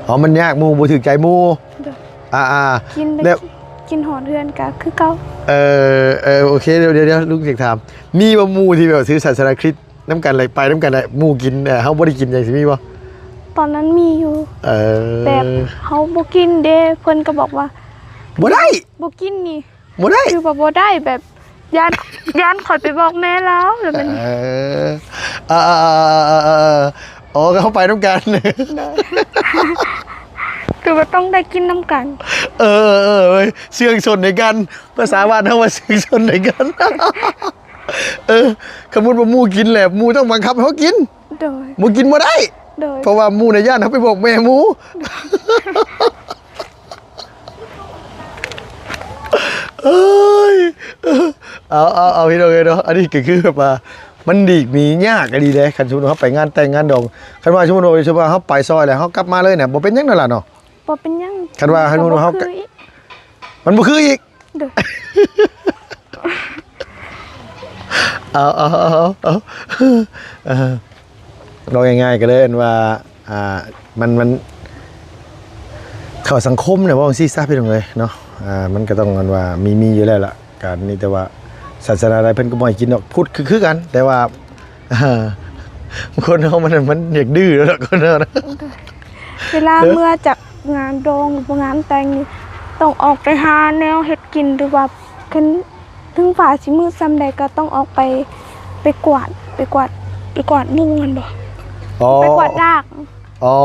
ອໍ ມັນຍາກ ໝູ່ບໍ່ຖືກໃຈໝູ່. ໂດຍ. ອ່າໆ ກິນໄດ້ ແລ້ວ ກິນຮອດເຮືອນກໍຄືເກົ່າ. ເອີ ເອີ ໂອເຄ ດຽວ ດຽວ ດຽວ ລຸງຢາກຖາມ ມີບໍ່ໝູ່ທີ່ແບບຖືສາສະໜາຄຣິສນຳກັນ ແລ້ວໄປນຳກັນ ແລ້ວໝູ່ກິນ ເອີ ເຮົາບໍ່ໄດ້ກິນຫຍັງ ຊິມີບໍ່? ຕອນນັ້ນມີຢູ່. ເອີ ແບບເຮົາບໍ່ກິນເດ້ ເພິ່ນກໍບອກວ່າ ບໍ່ໄດ້ ບໍ່ກິນນີ້ ບໍ່ໄດ້ ຄືວ່າບໍ່ໄດ້ ແບບ ຢ້ານ ຢ້ານຂ້ອຍໄປບອກແມ່ລາວ ແລ້ວມັນ ເອີ ອ່າໆໆໆ ອໍ ກໍເຮົາໄປນຳກັນ. ໂດຍ. ຄືວ່າຕ້ອງໄດ້ກິນນຳກັນ. ເອີໆໆ ເອີຍ ເຊື່ອງຊົນໃນກັນ ພາສາບ້ານເຮົາວ່າເຊື່ອງຊົນໃນກັນ. ເອີ ສົມມຸດວ່າໝູ່ກິນແຫຼະ ໝູ່ຕ້ອງບັງຄັບໃຫ້ເຮົາກິນ. ໂດຍ. ບໍ່ກິນບໍ່ໄດ້. ໂດຍ. ເພາະວ່າໝູ່ນະຢ້ານເຮົາໄປບອກແມ່ໝູ່. ໂດຍ. ເອີຍ ເອົາ ເອົາ ເອົາ ພີ່ນ້ອງເອີຍເນາະ ອັນນີ້ກໍຄືແບບວ່າມັນຫຼີກໜີຍາກອີ່ຫຼີເດ້. ຄັນສົມມຸດເຮົາໄປງານແຕ່ງງານດອງ ຄັນວ່າສົມມຸດວ່າ ສົມມຸດວ່າເຮົາໄປຊ່ອຍແລ້ວເຮົາກັບມາເລີຍນະ ບໍ່ເປັນຫຍັງດອກລະເນາະ. ບໍ່ເປັນຫຍັງ. ຄັນວ່າ ຄັນສົມມຸດວ່າເຮົາ ມັນບໍ່ຄືອີກ. ມັນບໍ່ຄືອີກ. ໂດຍ. ເອົາ ເອົາ ເອົາ ເອົາ ເອີ ເວົ້າງ່າຍໆກໍເລີຍອັນວ່າ ອ່າ ມັນ ມັນ ເຂົ້າສັງຄົມນີ້ ເວົ້າຈັ່ງຊີ້ຊະ ພີ່ນ້ອງເອີຍເນາະ ອ່າ ມັນກໍຕ້ອງອັນວ່າມີ ມີຢູ່ແລ້ວລະ ການນີ້ ແຕ່ວ່າສາສະໜາໃດເພິ່ນກໍບໍ່ໃຫ້ກິນດອກ ພຸດຄື ຄືກັນ ແຕ່ວ່າ ອ່າ ຄົນເຮົາມັນ ມັນຢາກດື້ແລ້ວລະ ຄົນເຮົານະ. ເວລາເມືອຈາກງານດອງ ຫຼື ງານແຕ່ງນີ້ ຕ້ອງອອກໄປຫາແນວເຮັດກິນ ຫຼືວ່າ ຄັນເຖິງຟ້າຊິມືດສ່ຳໃດກໍຕ້ອງອອກໄປ ໄປກວາດ ໄປກວາດ ໄປກວາດໝູ່ຫັ້ນບໍ? ອໍ ໄປກວາດດາກ. ອໍ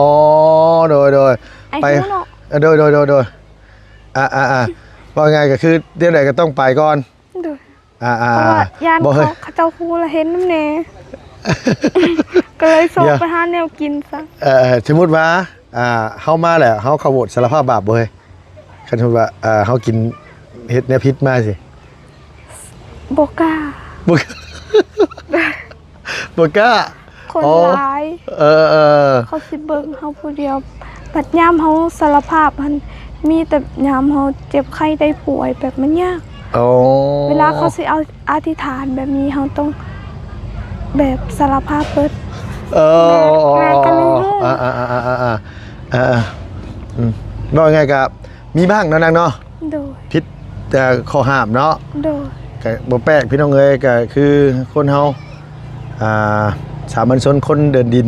ໂດຍໆ ໄປ ໄປເນາະ. ເອີ ໂດຍໆໆ ອ່າໆໆ ເວົ້າງ່າຍກໍຄືແນວໃດກໍຕ້ອງໄປກ່ອນ. ໂດຍ. ອ່າໆ ເພາະວ່າຢ້ານ ບໍ່ ເຂົາ ເຂົາເຈົ້າຮູ້ລະເຫັນນຳແດ່ ກໍເລີຍຊອກ ດຽວ ໄປຫາແນວກິນຊະ. ເອີ ສົມມຸດວ່າ ອ່າ ເຮົາມາແລ້ວ ເຮົາເຂົ້າໂຫວດສາລະພາບບາບບໍ່ເຮີ້ຍ? ຄັນສົມມຸດວ່າ ອ່າ ເຮົາກິນ ເຮັດແນວຜິດມາຊີ້ ບໍ່ກ້າ ບໍ່ ບໍ່ກ້າ. ຄົນ ອໍ ຫຼາຍ ເອີໆ ເຂົາຊິເບິ່ງເຮົາຜູ້ດຽວ ບັດຍາມເຮົາສາລະພາບຫັ້ນ ມີແຕ່ຍາມເຮົາເຈັບໄຂ້ໄດ້ປ່ວຍ ແບບມັນຍາກ. ອໍ ເວລາເຂົາຊິເອົາອະທິຖານແບບນີ້ ເຮົາຕ້ອງແບບສາລະພາບເບິດ. ເອີ ແມ່ນ ແມ່ນກໍເລີຍຮູ້. ອ່າໆ ອືມ ເວົ້າງ່າຍໆ ກໍມີບ້າງເນາະນາງເນາະ. ໂດຍ. ຜິດ ເອີ ຂໍ້ຫ້າມເນາະ. ໂດຍ. ກໍບໍ່ແປກພີ່ນ້ອງເອີຍ ກໍຄືຄົນເຮົາ ອ່າ ສາມັນຊົນຄົນເດີນດິນ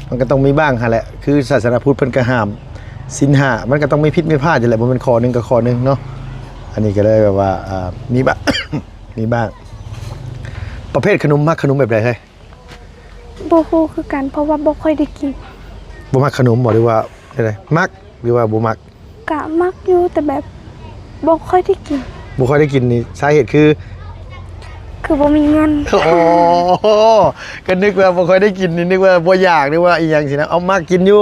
ມັນກໍຕ້ອງມີບ້າງຫັ້ນແຫຼະ. ຄືສາສະໜາພຸດເພິ່ນກໍຫ້າມສິນຫ້າ ມັນກໍຕ້ອງມີຜິດມີພາດຫັ້ນແຫຼະ ບໍ່ແມ່ນຂໍ້ໜຶ່ງກໍຂໍ້ໜຶ່ງເນາະ. ອັນນີ້ກໍເລີຍແບບວ່າ ອ່າ ມີບ້າງ ມີບ້າງ. ປະເພດຂະໜົມ ມັກຂະໜົມແບບໃດເຮີ້ຍ? ບໍ່ຮູ້ຄືກັນ ເພາະວ່າບໍ່ຄ່ອຍໄດ້ກິນ. ບໍ່ມັກຂະໜົມບໍ ຫຼືວ່າແນວໃດ? ມັກ ຫຼືວ່າບໍ່ມັກ? ກະມັກຢູ່ ແຕ່ແບບບໍ່ຄ່ອຍໄດ້ກິນ. ບໍ່ຄ່ອຍໄດ້ກິນນີ້ ສາເຫດຄື? ຄືບໍ່ມີເງິນ. ອໍ ກໍນຶກວ່າບໍ່ຄ່ອຍໄດ້ກິນນີ້ ນຶກວ່າບໍ່ຢາກ ຫຼືວ່າອີ່ຫຍັງຊີ້ນະ. ເອົາ ມັກກິນຢູ່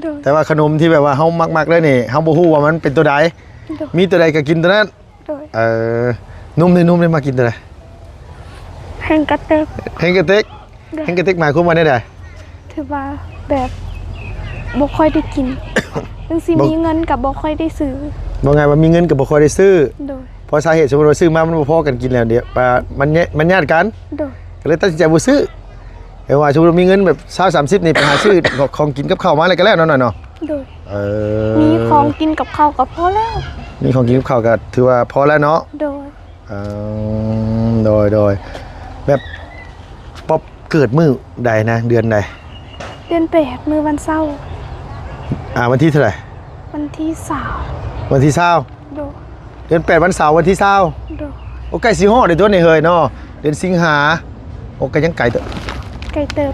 ໂດຍ ແຕ່ວ່າຂະໜົມທີ່ແບບວ່າເຮົາມັກໆເລີຍນີ້ ເຮົາບໍ່ຮູ້ວ່າມັນເປັນຕົວໃດ. ໂດຍ ມີຕົວໃດກໍກິນຕົວນັ້ນ. ໂດຍ ເອີ ໜຸ່ມເດ ໜຸ່ມເດ ມັກກິນຕົວໃດ? ແຮງກະເຕັກ. ແຮງກະເຕັກ? ໂດຍ ແຮງກະເຕັກໝາຍຄວາມວ່າແນວໃດ? ຖືວ່າແບບບໍ່ຄ່ອຍໄດ້ກິນ ເຖິງຊິມີເງິນກໍບໍ່ຄ່ອຍໄດ້ຊື້. ເວົ້າງ່າຍວ່າມີເງິນກໍບໍ່ຄ່ອຍໄດ້ຊື້. ໂດຍ ເພາະສາເຫດສົມມຸດວ່າຊື້ມາມັນບໍ່ພໍກັນກິນແລ້ວ ດຽວ ອ່າ ມັນຍະ ມັນຍາດກັນ. ໂດຍ ກໍເລີຍຕັດສິນໃຈບໍ່ຊື້. ແຕ່ວ່າສົມມຸດວ່າມີເງິນແບບຊາວສາມສິບນີ້ ໄປຫາຊື້ຂອງກິນກັບເຂົ້າມາແລ້ວກໍແລ້ວເນາະ ນ້ອຍເນາະ. ໂດຍ ເອີ ມີຂອງກິນກັບເຂົ້າກໍພໍແລ້ວ. ມີຂອງກິນກັບເຂົ້າກໍຖືວ່າພໍແລ້ວເນາະ. ໂດຍ ເອີ ໂດຍ ໂດຍ ແບບ ປອບເກີດມື້ໃດນະ ເດືອນໃດ? ເດືອນແປດ ມື້ວັນເສົາ. ອ່າ ວັນທີເທົ່າໃດ? ວັນທີຊາວ. ວັນທີຊາວ. ໂດຍ ເດືອນແປດ ວັນເສົາ ວັນທີຊາວ. ໂດຍ ໂອ້ ໃກ້ຊິຮອດແລ້ວຕົວະນີ້ເຮີ້ຍເນາະ ເດືອນສິງຫາ. ໂອ້ ກໍຍັງໄກເຕີບ. ໄກເຕີບ.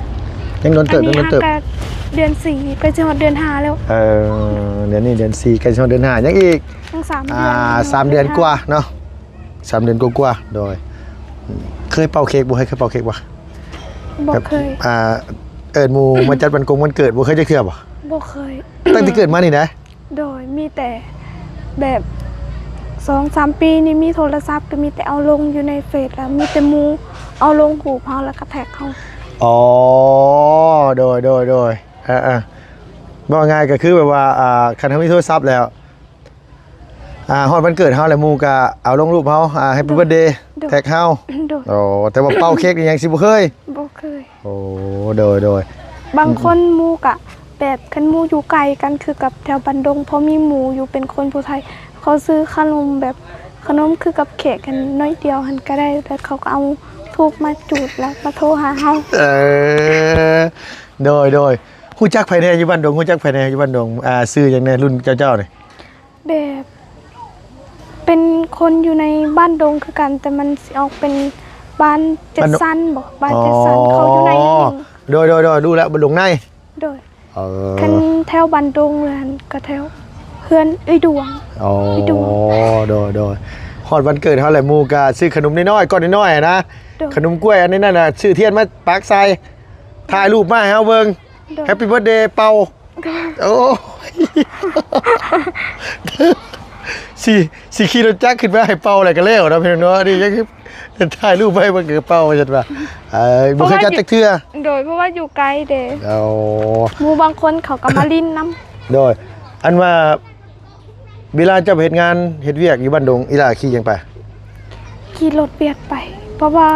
ຍັງດົນເຕີບ ຍັງດົນເຕີບ. ອັນນີ້ຫາກະເດືອນສີ່ ໃກ້ຊິຮອດເດືອນຫ້າແລ້ວ. ເອີ ເດືອນນີ້ເດືອນສີ່ ໃກ້ຊິຮອດເດືອນຫ້າ ຍັງອີກ ຍັງສາມເດືອນ. ອ່າ ສາມເດືອນກວ່າເນາະ. ສາມເດືອນກວ່າໆ. ໂດຍ ເຄີຍເປົ່າເຄ້ກບໍ່? ເຄີຍເປົ່າເຄ້ກບໍ່? ບໍ່ເຄີຍ. ແບບ ອ່າ ເອີ້ນໝູ່ມາຈັດວັນກົງວັນເກີດ ບໍ່ເຄີຍຈັກເທື່ອບໍ່? ບໍ່ເຄີຍ. ຕັ້ງແຕ່ເກີດມານີ້ນະ? ໂດຍ ມີແຕ່ແບບສອງສາມປີນີ້ ມີໂທລະສັບກໍມີແຕ່ເອົາລົງຢູ່ໃນເຟສ ແລ້ວມີແຕ່ໝູ່ເອົາລົງຮູບເຮົາ ແລ້ວກໍແທັກເຮົາ. ອໍ ໂດຍ ໂດຍ ໂດຍ ເອີໆ ເວົ້າງ່າຍກໍຄືແບບວ່າ ອ່າ ຄັນເຮົາມີໂທລະສັບແລ້ວ ອ່າ ຮອດວັນເກີດເຮົາແລ້ວ ໝູ່ກະເອົາລົງຮູບເຮົາ ອ່າ Happy Birthday ໂດຍ ແທັກເຮົາ. ໂດຍ ໂອ້ ແຕ່ວ່າເປົ່າເຄ້ກນີ້ຍັງຊິບໍ່ເຄີຍ. ບໍ່ເຄີຍ. ໂອ້ ໂດຍ ໂດຍ ບາງຄົນໝູ່ກະແບບ ຄັນໝູ່ຢູ່ໄກກັນ ຄືກັບແຖວບ້ານດົງ ພໍມີໝູ່ຢູ່ເປັນຄົນຜູ້ໄທ ເຂົາຊື້ຂະໜົມແບບ ຂະໜົມຄືກັບເຄ້ກຫັ້ນ ໜ້ອຍດຽວຫັ້ນກໍໄດ້ ແລ້ວເຂົາກໍເອົາທູບມາຈູດ ແລ້ວມາໂທຫາເຮົາ. ເອີ ໂດຍ ໂດຍ ຮູ້ຈັກໃຜແດ່ຢູ່ບ້ານດົງ? ຮູ້ຈັກໃຜແດ່ຢູ່ບ້ານດົງ? ອ່າ ຊື່ຫຍັງແດ່ ລຸ້ນເຈົ້າໆນີ້? ແບບເປັນຄົນຢູ່ໃນບ້ານດົງຄືກັນ ແຕ່ມັນຊິອອກເປັນບ້ານເຈັດຊັ້ນບໍ? ບ້ານເຈັດຊັ້ນ ອໍ ເຂົາຢູ່ໃນຫັ້ນ. ໂດຍ ໂດຍ ໂດຍ ຮູ້ແລ້ວ ບ້ານດົງໃນ. ໂດຍ ເອີ ຄັນແຖວບ້ານດົງຫັ້ນກໍແຖວເຮືອນເອື້ອຍດວງ. ອໍ ເອື້ອຍດວງ. ໂດຍ ໂດຍ ຮອດວັນເກີດເຮົາແຫຼະ ໝູ່ກໍຊື້ຂະໜົມນ້ອຍໆ ກ້ອນນ້ອຍໆນະ. ໂດຍ ຂະໜົມກ້ວຍອັນນີ້ນັ້ນນະ ຊື້ທຽນມາປັກໃສ່ ຖ່າຍຮູບມາໃຫ້ເຮົາເບິ່ງ. ໂດຍ Happy Birthday ເປົ່າ. ໂອ້ຍ ຊິ ຊິຂີ່ລົດຈັກຂຶ້ນໄປໃຫ້ເປົ່າແລ້ວກໍແລ້ວເນາະ ພີ່ນ້ອງເນາະ. ນີ້ຍັງຖ່າຍຮູບໄວ້ ມັນກໍເປົ່າວ່າຊັ້ນວ່າ. ເອີ ບໍ່ເຄີຍຈັດຈັກເທື່ອ. ໂດຍ ເພາະວ່າຢູ່ໄກເດ້. ໂອ້ ໝູ່ບາງຄົນເຂົາກໍມາຫຼິ້ນນຳ. ໂດຍ ອັນວ່າ ເວລາເຈົ້າໄປເຮັດງານເຮັດວຽກຢູ່ບ້ານດົງ ອີ່ຫຼ້າຂີ່ຫຍັງໄປ? ຂີ່ລົດວຽກໄປ ເພາະວ່າ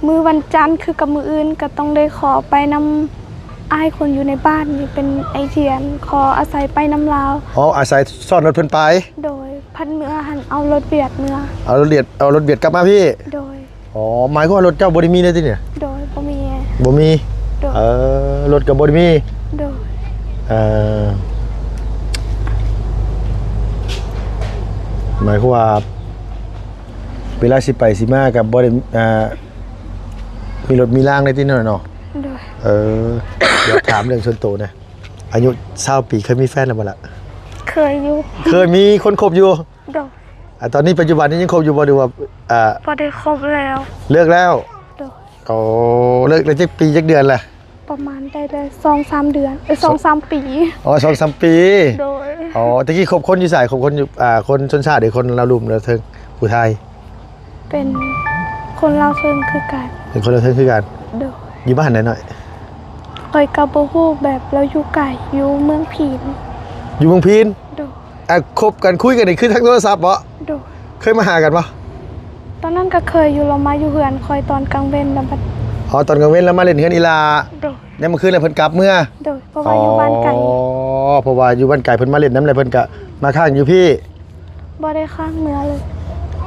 ມື້ວັນຈັນຄືກັບມື້ອື່ນ ກໍຕ້ອງໄດ້ຂໍໄປນຳອ້າຍຄົນຢູ່ໃນບ້ານນີ້ ເປັນໄອເທຍນ ຂໍອາໄສໄປນຳລາວ. ອໍ ອາໄສຊ້ອນລົດເພິ່ນໄປ. ໂດຍ ພັດເມືອຫັ້ນເອົາລົດວຽກເມືອ. ເອົາລົດວຽກ ເອົາລົດວຽກກັບມາພີ້. ໂດຍ ອໍ ໝາຍຄວາມວ່າລົດເຈົ້າບໍ່ໄດ້ມີເລີຍຕິນີ້? ໂດຍ ບໍ່ມີ. ບໍ່ມີ. ໂດຍ ເອີ ລົດກໍບໍ່ໄດ້ມີ. ໂດຍ ເອີ ໝາຍຄວາມວ່າເວລາຊິໄປຊິມາກໍບໍ່ໄດ້ ອ່າ ມີລົດມີລາງເລີຍຕິນ້ອຍເນາະ? ໂດຍ ເອີ ຢາກຖາມເລື່ອງສ່ວນໂຕນະ ອາຍຸຊາວປີ ເຄີຍມີແຟນແລ້ວບໍ່ລະ? ເຄີຍຢູ່. ເຄີຍມີຄົນຄົບຢູ່? ໂດຍ ອ່າ ຕອນນີ້ປັດຈຸບັນນີ້ຍັງຄົບຢູ່ບໍ່ ຫຼືວ່າ ອ່າ ບໍ່ໄດ້ຄົບແລ້ວ? ເລີກແລ້ວ. ໂດຍ ໂອ້ ເລີກໄດ້ຈັກປີຈັກເດືອນລະ? ປະມານໄດ້ ໄດ້ສອງສາມເດືອນ ເອີ ສອງສາມປີ. ອໍ ສອງສາມປີ. ໂດຍ ອໍ ແຕ່ກີ້ຄົບຄົນຢູ່ໃສ? ຄົບຄົນຢູ່ ອ່າ ຄົນຊົນຊາດ ຫຼືຄົນລາວລຸ່ມລາວເທິງ ຜູ້ໄທ? ເປັນຄົນລາວເທິງຄືກັນ. ເປັນຄົນລາວເທິງຄືກັນ. ໂດຍ ຢູ່ບ້ານໃດນ້ອຍ? ຂ້ອຍກໍບໍ່ຮູ້ ແບບລາວຢູ່ໄກ ຢູ່ເມືອງພີນ. ຢູ່ເມືອງພີນ? ໂດຍ ອ່າ ຄົບກັນຄຸຍກັນນີ້ຄືທາງໂທລະສັບບໍ? ໂດຍ ເຄີຍມາຫາກັນບໍ່? ຕອນນັ້ນກໍເຄີຍຢູ່ ລາວມາຢູ່ເຮືອນຂ້ອຍຕອນກາງເວັນ ແລ້ວບັດ ອໍ ຕອນກາງເວັນລາວມາຫຼິ້ນເຮືອນອີ່ຫຼ້າ. ໂດຍ ຍາມມື້ຄືນແລ້ວເພິ່ນກັບເມືອ. ໂດຍ ເພາະວ່າຢູ່ບ້ານໄກ. ອໍ ເພາະວ່າຢູ່ບ້ານໄກ ເພິ່ນມາຫຼິ້ນນຳ ແລ້ວເພິ່ນກໍມາຄ້າງຢູ່ພີ້. ບໍ່ໄດ້ຄ້າງເມືອເລີຍ.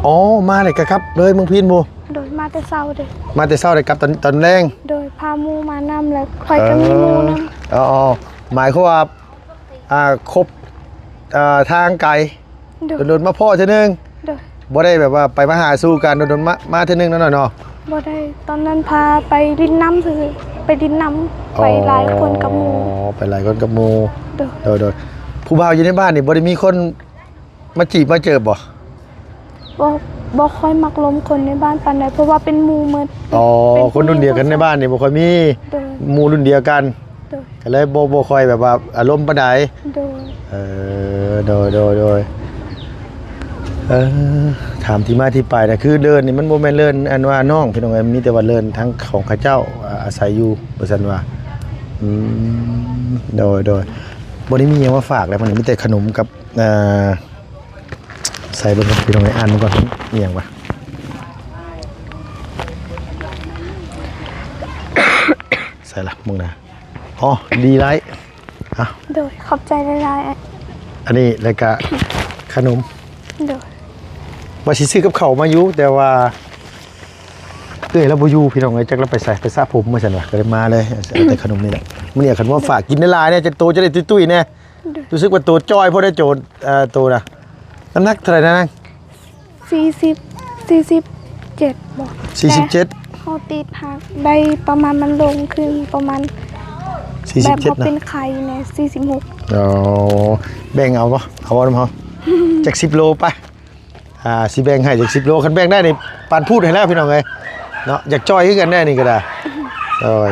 ອໍ ມາແລ້ວກໍກັບເລີຍເມືອງພີນພຸ້ນ. ໂດຍ ມາແຕ່ເຊົ້າເດ້ ມາແຕ່ເຊົ້າໄດ້ກັບຕອນ ຕອນແລງ. ໂດຍ ພາໝູ່ມານຳ ແລ້ວຂ້ອຍກໍມີໝູ່ນຳ. ເອີ ເອີ ໝາຍຄວາມວ່າ ອ່າ ຄົບ ອ່າ ທາງໄກ. ໂດຍ ດົນໆມາພໍ້ເທື່ອໜຶ່ງ. ໂດຍ ບໍ່ໄດ້ແບບວ່າໄປມາຫາສູ່ກັນ ດົນໆມາ ມາເທື່ອໜຶ່ງເນາະນ້ອຍເນາະ. ບໍ່ໄດ້ ຕອນນັ້ນພາໄປຫຼິ້ນນຳຊື່ໆ ໄປຫຼິ້ນນຳ. ອໍ ໄປຫຼາຍຄົນກັບໝູ່. ໄປຫຼາຍຄົນກັບໝູ່. ໂດຍ ໂດຍໆ. ຜູ້ບ່າວຢູ່ໃນບ້ານນີ້ບໍ່ໄດ້ມີຄົນມາຈີບມາເຈີບບໍ່? ບໍ່ ບໍ່ຄ່ອຍມັກລົມຄົນໃນບ້ານປານໃດ ເພາະວ່າເປັນໝູ່ໝົດ. ອໍ ເປັນຄົນລຸ້ນດຽວກັນໃນບ້ານນີ້ບໍ່ຄ່ອຍມີ. ໂດຍ ໝູ່ລຸ້ນດຽວກັນ. ໂດຍ ກໍເລີຍບໍ່ ບໍ່ຄ່ອຍແບບວ່າອາລົມປານໃດ. ໂດຍ ເອີ ໂດຍ ໂດຍ ໂດຍ. ເອີ ຖາມທີ່ມາທີ່ໄປນະ ຄືເລີນນີ້ມັນບໍ່ແມ່ນເລີນອັນວ່ານ້ອງ ພີ່ນ້ອງເອີຍ ມີແຕ່ວ່າເລີນທາງຂອງເຂົາເຈົ້າ ອາ ອາໄສຢູ່ ວ່າຊັ້ນວ່າ. ອືມ ໂດຍ ໂດຍ. ບໍ່ໄດ້ມີຫຍັງມາຝາກແລ້ວ ມັນມີແຕ່ຂະໜົມກັບ ເອີ ໃສ່ເບິ່ງກ່ອນ ພີ່ນ້ອງເອີຍ ອ່ານເບິ່ງກ່ອນ ອີຫຍັງວະ ໃສ່ລະ ເບິ່ງນະ. ອໍ ດີໄລ. ອ່ະ ໂດຍ ຂອບໃຈຫຼາຍໆ. ອັນນີ້ ແລ້ວກະຂະໜົມ. ໂດຍ ວ່າຊິຊື້ກັບເຂົ້າມາຢູ່ ແຕ່ວ່າເອື້ອຍລາວບໍ່ຢູ່ ພີ່ນ້ອງເອີຍ ຈັກລາວໄປໃສ ໄປສະຜົມວ່າຊັ້ນວ່າ ກໍເລີຍມາເລີຍ ເອົາແຕ່ຂະໜົມນີ້ແຫຼະ. ມື້ນີ້ເອົາຂະໜົມມາຝາກກິນຫຼາຍໆແດ່ ຈະໂຕຈະໄດ້ຕຸ້ຍໆແດ່. ໂດຍ ຮູ້ສຶກວ່າໂຕຈ້ອຍໂພດເດ້ ໂຕ ເອີ ໂຕນະ. ນ້ຳໜັກເທົ່າໃດນະນາງ? ສີ່ສິບ ສີ່ສິບເຈັດບໍ? ສີ່ສິບເຈັດ. ແຕ່ເຮົາຕິດຫາກໄດ້ປະມານ ມັນລົງຂຶ້ນປະມານ ສີ່ສິບເຈັດ ແບບເຮົາເນາະ ເປັນໄຂ້ແດ່ ສີ່ສິບຫົກ. ອໍ ແບ່ງເອົາບໍ? ເອົານຳເຮົາ ຈັກສິບໂລໄປ. ອ່າ ຊິແບ່ງໃຫ້ຈັກສິບໂລ ຄັນແບ່ງໄດ້ນີ້ປານພູດໃຫ້ແລ້ວ ພີ່ນ້ອງເອີຍເນາະ. ຢາກຈ່ອຍຄືກັນແດ່ນີ້ກໍໄດ້. ໂດຍ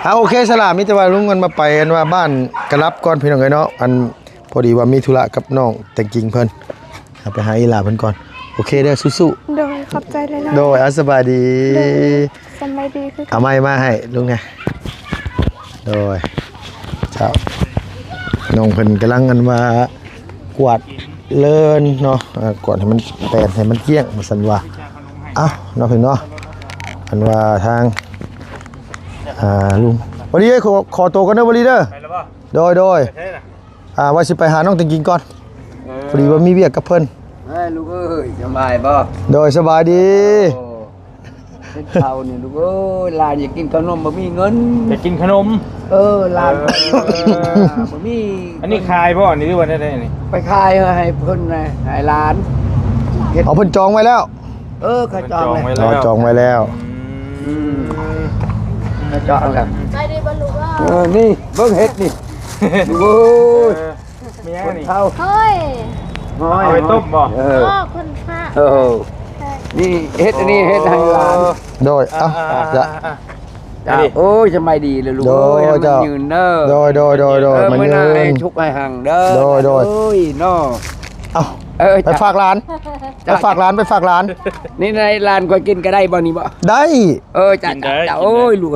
ອ່າ ໂອເຄ ສະຫຼາ ມີແຕ່ວ່າລຸງເງິນມາໄປ ອັນວ່າບ້ານກະລັບກ່ອນ ພີ່ນ້ອງເອີຍເນາະ. ອັນ ພໍດີວ່າມີທຸລະກັບນ້ອງແຕງກິງເພິ່ນ ເອົາໄປຫາອີ່ຫຼ້າເພິ່ນກ່ອນ. ໂອເຄເດີ ສູ້ໆ. ໂດຍ ຂອບໃຈຫຼາຍໆ. ໂດຍ ອ່າ ສະບາຍດີ. ໂດຍ ສະບາຍດີຄືກັນ. ເອົາໄມ້ມາໃຫ້ລຸງແດ່. ໂດຍ ເຈົ້າ ນ້ອງເພິ່ນກຳລັງ ອັນວ່າ ກວາດເລີນເນາະ ອ່າ ກວາດໃຫ້ມັນແປນ ໃຫ້ມັນກ້ຽງ ວ່າຊັ້ນວ່າ. ເອົ້າ ເນາະ ພີ່ນ້ອງເນາະ ອັນວ່າທາງ ອ່າ ລຸງ ຫວັດດີເອີຍ ຂໍ ຂໍໂຕກ່ອນເດີ ຫວັດດີເດີ. ໄປແລ້ວບໍ່? ໂດຍ ໂດຍ. ໄປໃສລະ? ອ່າ ວ່າຊິໄປຫານ້ອງແຕງກິງກ່ອນ. ເອີ ພໍດີວ່າມີວຽກກັບເພິ່ນ. ເອີ ລູກເອີຍ ສະບາຍບໍ່? ໂດຍ ສະບາຍດີ. ໂອ້ ເປັນເຖົ້ານີ້ລູກເອີຍ ຫຼານຢາກກິນຂະໜົມ ບໍ່ມີເງິນ ຢາກກິນຂະໜົມ. ເອີ ຫຼານ ເອີ ບໍ່ມີ. ອັນນີ້ຂາຍບໍ່ ອັນນີ້ ຫຼືວ່າແນວໃດນີ້? ໄປຂາຍໃຫ້ເພິ່ນນະ ໃຫ້ຫຼານເຮັດ. ອໍ ເພິ່ນຈອງໄວ້ແລ້ວ. ເອີ ເຂົາຈອງແລ້ວ ເພິ່ນຈອງໄວ້ແລ້ວ. ອໍ ຈອງໄວ້ແລ້ວ. ອືມ ອືມ ເຂົາຈອງແລ້ວ. ໄປດີບໍ່ລູກ? ເອີ ນີ້ເບິ່ງເຫັດນີ້ ລູກເອີຍ. ເອີ ມີຫຍັງນີ້? ເຂົາ ໂອ້ຍ ເອົາໄປຕົ້ມບໍ່? ເອີ ເອີ ຄົນພະ ເອີ ນີ້ເຮັດ ອັນນີ້ເຮັດໃຫ້ຫຼານ. ໂດຍ ເອົາ ອ່າ ຈ້ະ ອ່າ ໂອ້ຍ ສະບາຍດີເດີລູກເອີຍ ໃຫ້ມັນຍືນເດີ. ໂດຍ ໂດຍ ໂດຍ ໂດຍ ເອີ ໃຫ້ມັນຍືນ ໃຫ້ທຸກໃຫ້ຮັ່ງເດີ. ໂດຍ ໂດຍ ໂອ້ຍເນາະ. ເອົາ ເອີ ໄປຝາກຫຼານ ໄປຝາກຫຼານ ໄປຝາກຫຼານ. ນີ້ໃນຫຼານຂ້ອຍກິນກໍໄດ້ບໍ່ນີ້ບໍ່? ໄດ້ ເອີ ຈ້ະ ກິນໄດ້ ຈ້ະ ກິນໄດ້. ໂອ້ຍ ລູກ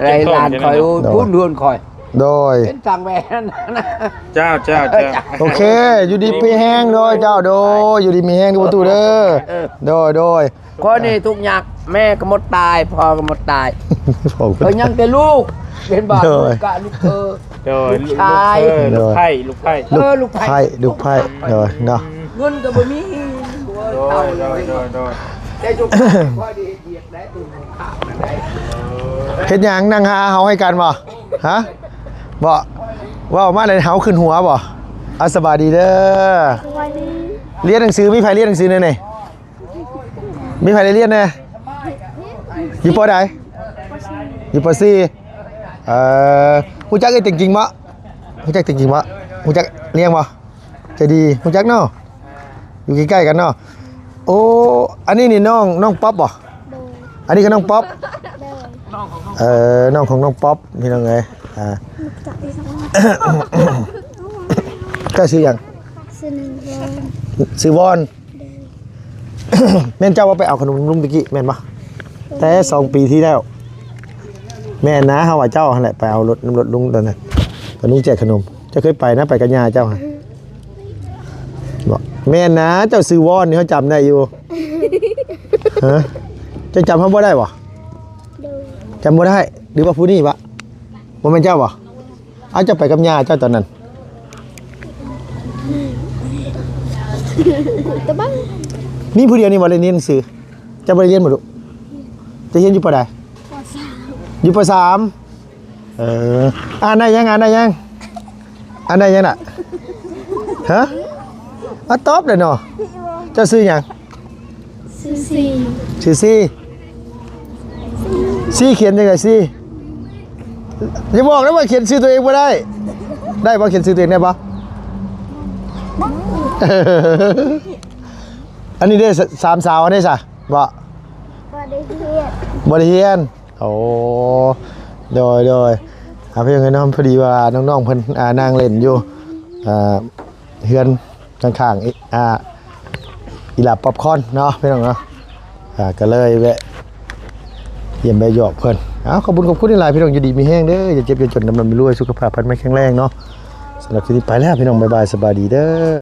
ໄດ້ຫຼານຂ້ອຍ ໂອ້ ໂດຍ ພຸ້ນເຮືອນຂ້ອຍ. ໂດຍ ເປັນສັງແຫວນ. ເຈົ້າ ເຈົ້າ ເຈົ້າ. ໂອເຄ ຢູ່ດີມີແຮງ. ໂດຍ ເຈົ້າ ໂດຍ ຢູ່ດີມີແຮງເດີປະຕູເດີ. ເອີ ໂດຍ ໂດຍ. ຂ້ອຍນີ້ທຸກຍາກ ແມ່ກໍໝົດຕາຍ ພໍ່ກໍໝົດຕາຍ. ເອີ ຍັງແຕ່ລູກ ເຫັນບໍ່? ໂດຍ ລູກກະລູກເອີ ໂດຍ ລູກຊາຍ ລູກເອີ ລູກໃພ້ ລູກໃພ້ ເອີ ລູກໃພ້ ລູກໃພ້ ລູກໃພ້. ໂດຍ ເນາະ ເງິນກໍບໍ່ມີ. ໂດຍ ໂດຍ ໂດຍ ໂດຍ. ແຕ່ທຸກຄົນພໍໄດ້ເຮັດວຽກ. ເຮັດຫຍັງ ນັ່ງຫາເຫົາໃຫ້ກັນບໍ່? ຮະ ບໍ່ ເວົ້າມາແລ້ວເຫົາຂຶ້ນຫົວບໍ່? ເອົາ ສະບາຍດີເດີ. ສະບາຍດີ. ຮຽນໜັງສື ມີໃຜຮຽນໜັງສືແດ່ນີ້? ມີໃຜໄດ້ຮຽນແດ່? ຢູ່ ປ.ໃດ? ຢູ່ ປ.ສີ່. ເອີ ຮູ້ຈັກເອື້ອຍແຕງກິງບໍ່? ຮູ້ຈັກແຕງກິງບໍ່? ຮູ້ຈັກນຽງບໍ່? ໃຈດີ ຮູ້ຈັກເນາະ ຢູ່ໃກ້ໆກັນເນາະ. ໂອ້ ອັນນີ້ນີ້ນ້ອງ ນ້ອງປັອບບໍ່? ໂດຍ. ອັນນີ້ກໍນ້ອງປັອບ. ໂດຍ. ເອີ ນ້ອງຂອງນ້ອງປັອບ ພີ່ນ້ອງເອີຍ. ອ່າ ເຈົ້າຊື່ຫຍັງ? ຊື່ໜຶ່ງວອນ. ຊື່ວອນ. ໂດຍ. ແມ່ນເຈົ້າວ່າໄປເອົາຂະໜົມລຸງຕະກີ້ ແມ່ນບໍ່? ແຕ່ສອງປີທີ່ແລ້ວ. ແມ່ນນະ ເຮົາວ່າເຈົ້າຫັ້ນແຫຼະໄປເອົາລົດນຳລົດລຸງຕອນນັ້ນ ຕອນລຸງແຈກຂະໜົມ. ເຈົ້າເຄີຍໄປນະ ໄປກັບຍ່າເຈົ້າຫັ້ນ. ບໍ່ ແມ່ນນະ ເຈົ້າຊື່ວອນນີ້ ເຮົາຈຳໄດ້ຢູ່. ຮະ ເຈົ້າຈຳເຮົາບໍ່ໄດ້ບໍ່? ໂດຍ. ຈຳບໍ່ໄດ້ ຫຼືວ່າຜູ້ນີ້ວະ? ບໍ່ແມ່ນເຈົ້າບໍ່? ເອົາ ເຈົ້າໄປກັບຍ່າເຈົ້າຕອນນັ້ນ. ຕະບັງ ມີຜູ້ດຽວນີ້ບໍ່ໄດ້ຮຽນໜັງສື? ເຈົ້າບໍ່ໄດ້ຮຽນບໍ່ລູກ? ເຈົ້າຮຽນຢູ່ ປ.ໃດ? ປ.ສາມ ຢູ່ ປ.ສາມ ເອີ ອ່ານໄດ້ຍັງ? ອ່ານໄດ້ຍັງ? ອ່ານໄດ້ຍັງນະ? ຮະ? ອາ ຕອບໄດ້ເນາະ. ເຈົ້າຊື່ຫຍັງ? ຊື່ຊີ ຊື່ຊີ ຊີຂຽນຈັ່ງໃດ? ຊີ ຢ່າບອກນະວ່າຂຽນຊື່ຕົວເອງບໍ່ໄດ້. ໄດ້ບໍ່? ຂຽນຊື່ຕົວເອງໄດ້ບໍ່? ອັນນີ້ເດ້ ສ- ສາມສາວອັນນີ້ຊະ ບໍ່? ບໍ່ໄດ້ຮຽນ ບໍ່ໄດ້ຮຽນ. ໂອ້ ໂດຍ ໂດຍ ອ່າ ເພິ່ນກໍເນາະ ພໍດີວ່ານ້ອງໆເພິ່ນ ອ່າ ນັ່ງຫຼິ້ນຢູ່ ອ່າ ເຮືອນຂ້າງໆ ອີ່ ອ່າ ອີ່ຫຼ້າປັອບຄອນເນາະ ພີ່ນ້ອງເນາະ. ອ່າ ກໍເລີຍແວະຢ້ຽມແວະຢອກເພິ່ນ. ເອົາ ຂອບຄຸນ ຂອບຄຸນຫຼາຍໆ ພີ່ນ້ອງ ຢູ່ດີມີແຮງເດີ ຢ່າເຈັບຢ່າຈົນ ລ່ຳໆລວຍໆ ສຸຂະພາບພັນແມ່ນແຂງແຮງເນາະ. ສຳລັບຄລິບນີ້ໄປແລ້ວ ພີ່ນ້ອງ ບາຍບາຍ ສະບາຍດີເດີ.